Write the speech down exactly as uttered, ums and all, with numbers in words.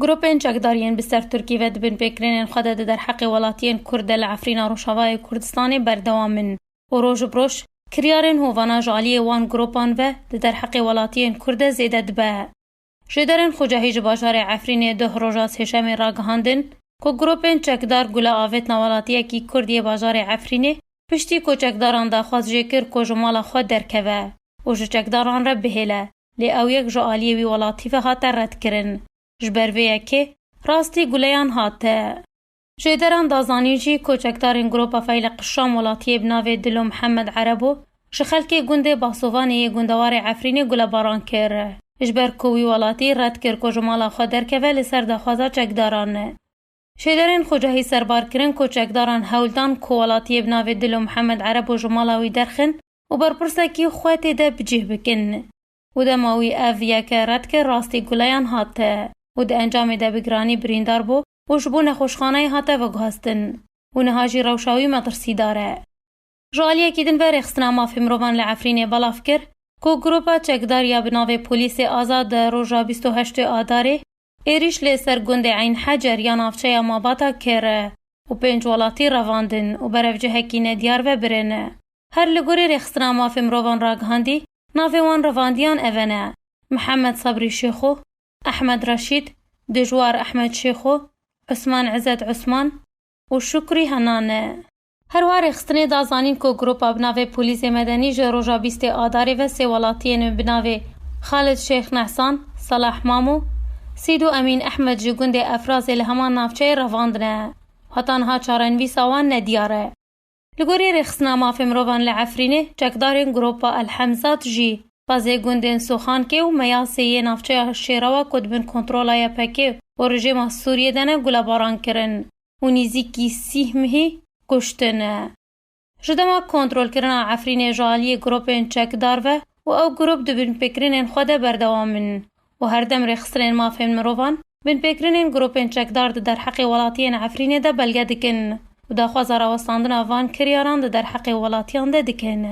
Grûpên çekdar yên bi ser Tirkî ve di binpêkirinên xwe de di derheqê welatiyên Kurd de li Efrîna Rojavayê Kurdistanê berdewam in û roj bi roj kiryarên hovana ji aliyê wan grûpan ve di derheqê welatiyên Kurd de zêde dibe. Jêderên xucahî ji bajarê Efrînê duh roja sêşemê ragihandin ku grûpên çekdar gule avêtna welatiyekî Kurd yê bajarê Efrînê piştî ku çekdaran daxwaz jê kir ku ji mala xwe derkeve û ji çekdaran re bihêle, lê ew yek ji aliyê wî welatî ve hate redkirin. Ji ber vê yekê rastî guleyan hate. Jêderan da zanîn jî ku çekdarên Gropa Feyleq Şam welatiyê bi navê Dilo Mihemed Erebo ji xelkê gundê Basovanê yê gundewarê Efrînê gulebaran kir. Ji ber ku wî welatî red kir ku ji mala xwe derkeve li ser daxwaza çekdaran. Jêderên xucahî serbar kirin ku çekdaran hewl dan ku welatiyê bi navê Dilo Mihemed Erebo ji mala wî derxin û berpirsekî xwe tê de bi cih bikin. Û dema wî ev yeke red kir, rastî guleyan hate û di encamê de bi giranî birîndar bû û ji bo nexweşxaneyê hate veguhastin û niha jî rewşa wî metirsîdar e. Ji aliyekî din ve Rêxistina Mafê Mirovan li Efrînê belav kir ku grûpa çekdar ya bi navê Polîsê Azad di roja bîst û heştê Adarê êrîş lê ser gundê Eyn Hecer ya navçeya Mabata kir û pênc welatî revandin û berevcihekî nediyar ve birin. Her li gorî Rêxistina Mafê Mirovan ragihandî, navê wan revandiyan eve ne: Mihemed Sabrî Şêxo, Ehmed Reşîd, Dijwar Ehmed Şêxo, Usman Izet Usman û Şukrî Henan e. Herwiha rêxistinê da zanîn ku grûpa bi navê Polîsê Medenî ji roja bîstê Adarê ve sê welatiyên bi navê Xalid Şêx Nehsan, Salah Mamo, Sîdo Emîn Ehmed ji gundê Efrazê li heman navçeyê revandine. Heta niha çarenivîsa wan nediyar e. Li gorî Rêxistina Mafê Mirovan li Efrînê, çekdarên grûpa El Hemzat jî bazê gundên Soxankê û Meyasê yê navçeya Şêrewa ku di bin kontrola Y P K û rejîma Sûriyê de ne gulebaran kirin û nîzîkî sîh mihî kuştin. Ji dema kontrolkirina Efrînê ji aliyê grûpên çekdar ve û ew grûp di binpêkirinên xwe de berdewam in û herdem rêxistinên mafên mirovan binpêkirinên grûpên çekdar di derheqê welatiyên Efrînê de belge dikin û daxwaza rawestandina van kiryaran di derheqê welatiyan de dikin.